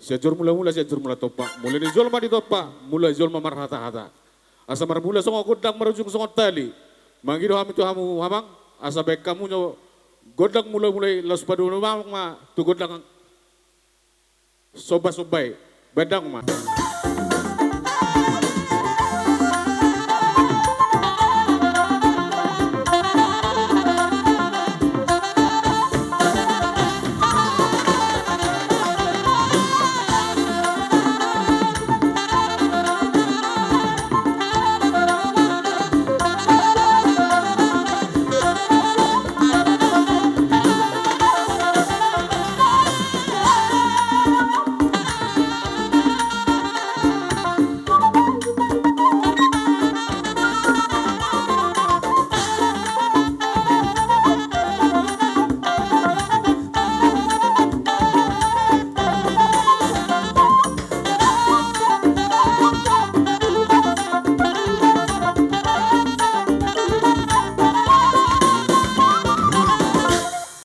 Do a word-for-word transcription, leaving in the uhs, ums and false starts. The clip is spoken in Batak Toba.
Sianjur mula-mula, Sianjur mula tompa. Mula ni jolma ditompa, mula jolma marhata-hata. Asa marmula songon gondang, marujung songon tali. Mangido hami tu hamu amang, asa baen hamu jo gondang mula-mula i, laos padomu ma tu gondang somba-somba i. Baen damang ma.